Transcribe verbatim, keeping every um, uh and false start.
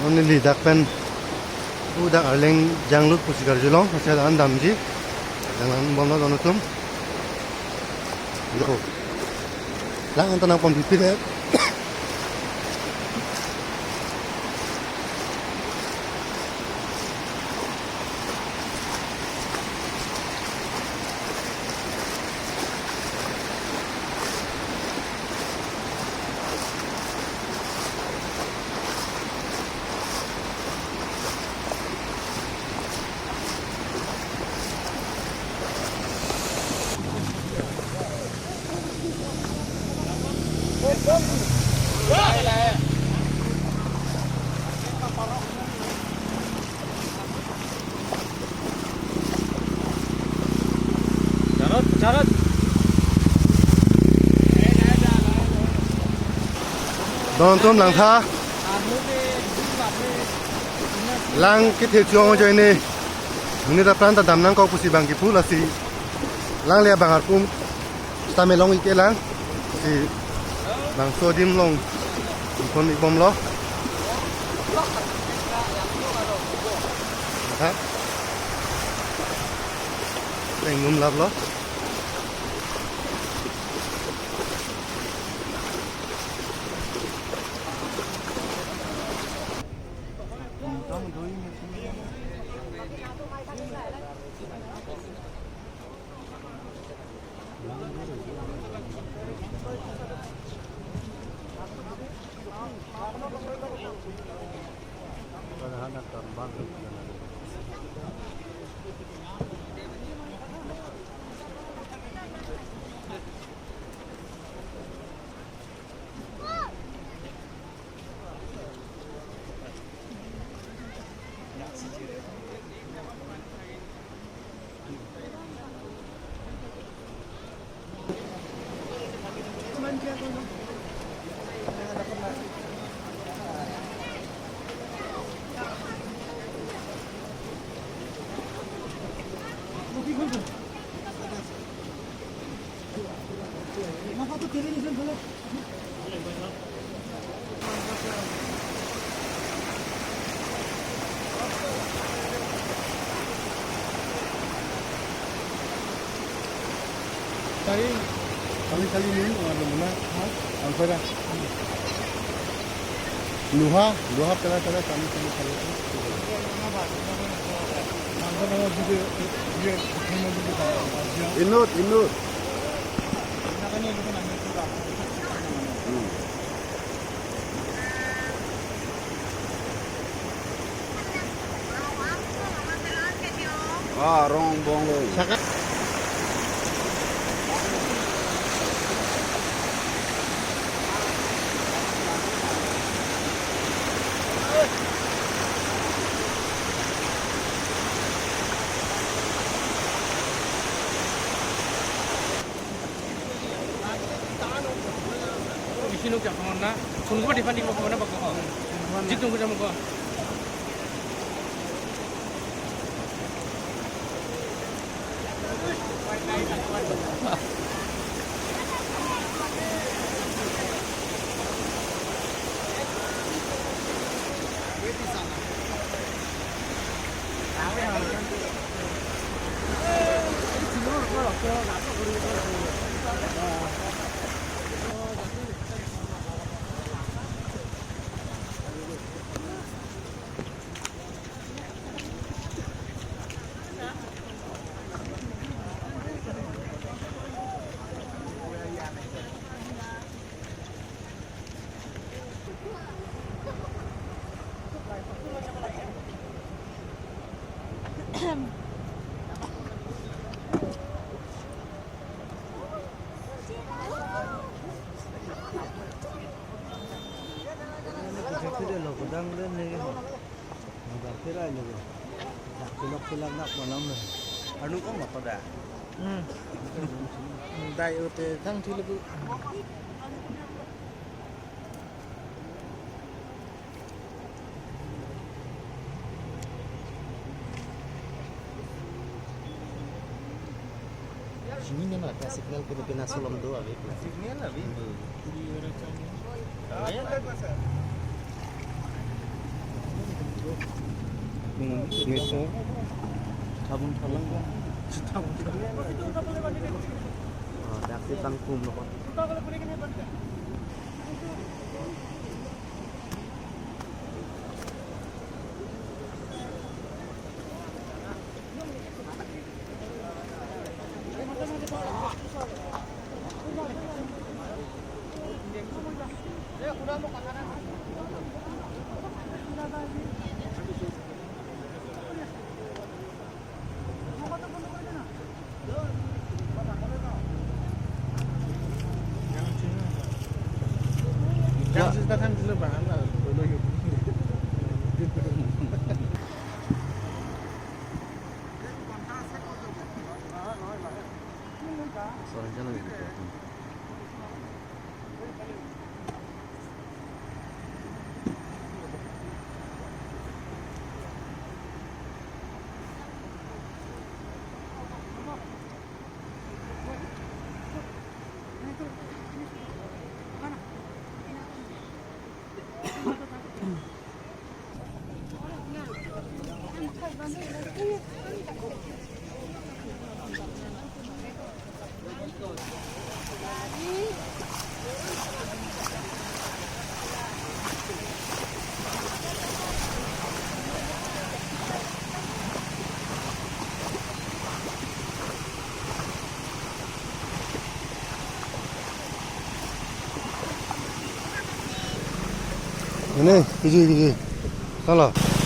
Neli dak pen, u dak Arleng janglut pusi karjulong, hasil an damji. Jangan bomlo don atum. Yo. Lang anta nangpon pipi dei. Charot, charot. Don atum langtha. Lang kethe chong ajoine. Monit apran ta dam nangkok pusi bang kipu lasi. Lang le bang arpum. Sitame long-ik-e lang. Si bangso adim long. Ingkon-ik bomlo. Ha? Ingrum laplo. Kali, kali, kali ni, orang mana? Alfera. Luha, luha pela pela kami kami kami. Inut, inut. Hmm. Ah, rong bong. Saka. Bisi nuk jam na. Phone ko di phone di ko na bako. Jik tung ko jam ko. Pilak pilak nak malam ni. Anu ko mata dah. Hmm. Dai ute tang thili bu. Sini ni mah signal kena kena solom do abi. Signal abi. Ayo. Mesa. Tabun thalang. Ah, dak si tangkum lo. Ini, kiji, kiji. Salah.